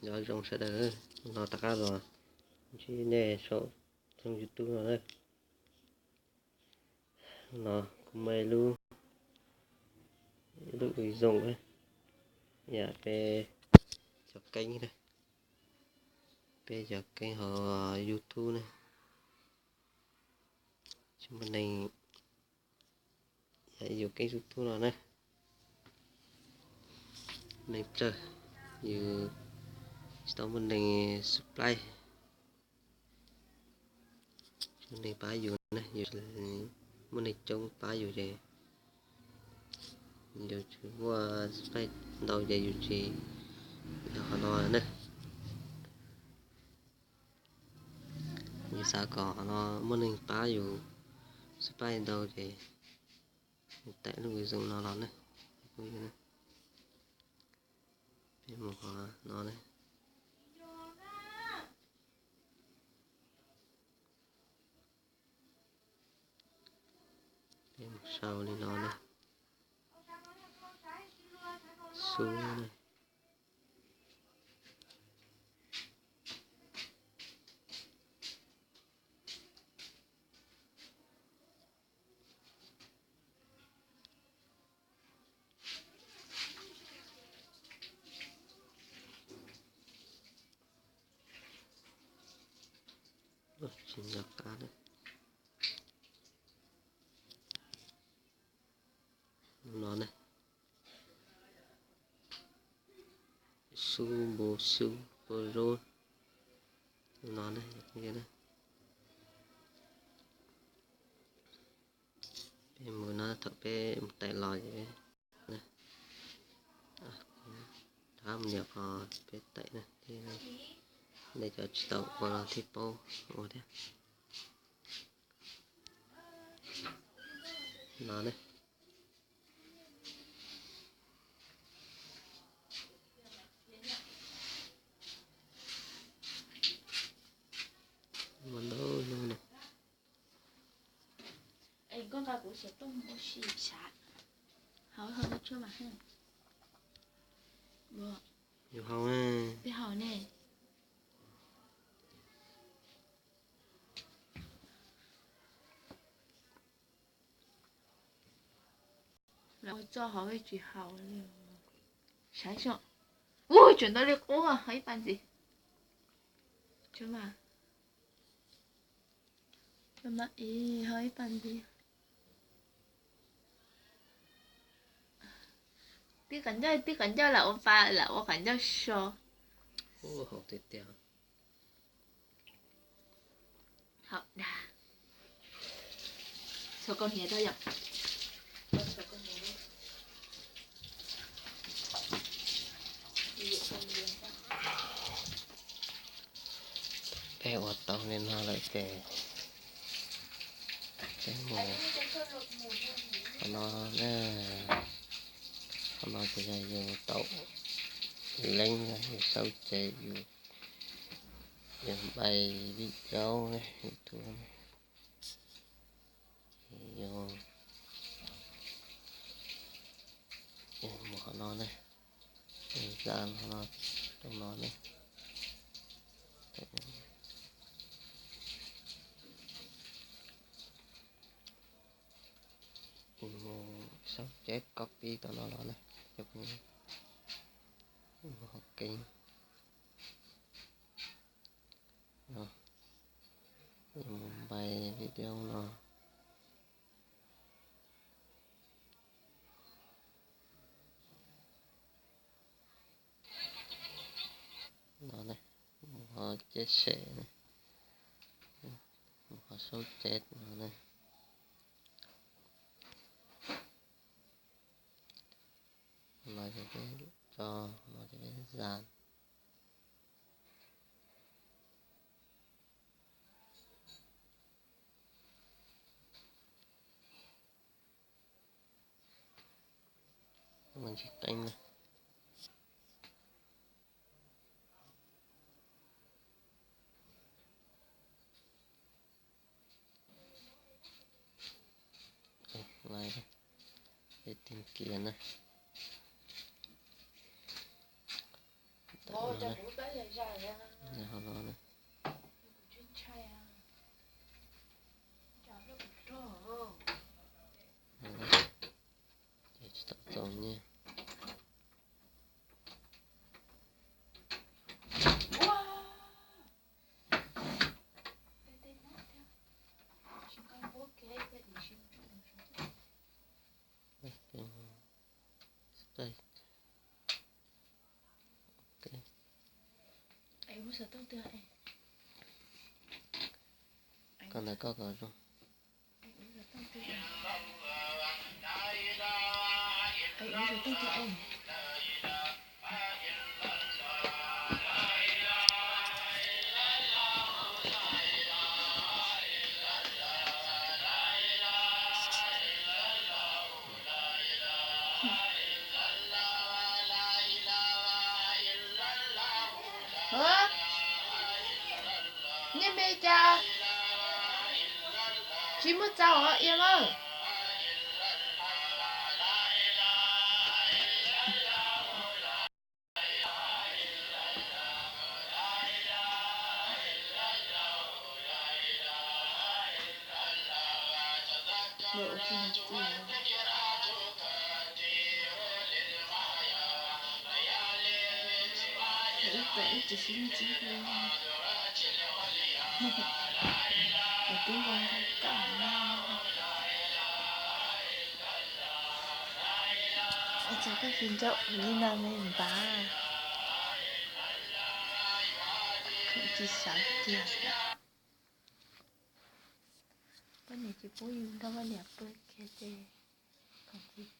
Nyob zoo sawv daws, no rov qab los ntsib nej saum tshooj YouTube no na. No kuv muaj ib lub, ib lub ui zoo yam peb cov keeb na, peb cov keeb hauv YouTube na. Tsis muaj neeg, yog yus keeb YouTube no na, neeg tsawg, yus tsis tau muaj neeg subscribe, muaj neeg pab yus na, yus muaj neeg coob pab yus ces yus tsis muaj subscribe ntau ces yus tsis yog qhov no na. Yus xav kom qhov no muaj neeg pab yus subscribe ntau ces yus tải lub ui zoo no los na. Peb mus qhov no na. Peb mus sau li no na. Xub na. Tsis nco qab no ne. Su bo su bo ro no ne. Peb mus no thaum peb mus tải los ces peb rov mus nias qhov peb tải na thiab. Nej cov tsis tau ua los thiaj paub ua thiab. No ne. Muaj ntau lub ne. Koj nqa kuv xov tooj ua si sav. Haus, haus tshuaj mas. Yus haus, peb haus ne. Lawv ua txoj hauv peb tsis haus li. Saib xyov. Ua tseem ntau li qub, haus ib pas ntxiv. Tsis mas. Haus ib pas ntxiv. Tib qas ncauj, tib qas ncauj lam ua pa, lam ua qas ncauj so. Haum tiag tiag. Haum dag. Txhob koj hniav rau yom. Peb ua tau li no lawm ces peb mus qhov no na. Qhov no ces yog yus tau, yus leej yus sau ces yus, yus npai video ne, YouTube ne. Ces yus, yus mus qhov no ne, zam qhov no rau no ne. Mus sau ceb copy tau no los na, yus mus qhov keeb. Yus mus npai video no. No ne, mus qhov chia sẻ ne, mus qhov sau ceb no ne. No ces peb tso, no ces peb zam. Mas tsis qeeb na. Lawv, peb tìm kiếm na. Ho no, ces tsis tau txaus nyiaj. Koj ntawd koj kom zoo. Niag me cas tsis muaj txaus os ia lawm. Ib txwm wb tsis sib ntsib li, kuv twb zoo nrog koj na. Ua cas koj tsis nco kuv li no me npawg? Khoom tsis sawv kiag. Poj niam tsis pub yus nrog poj niam pw kiag ces khoom tsis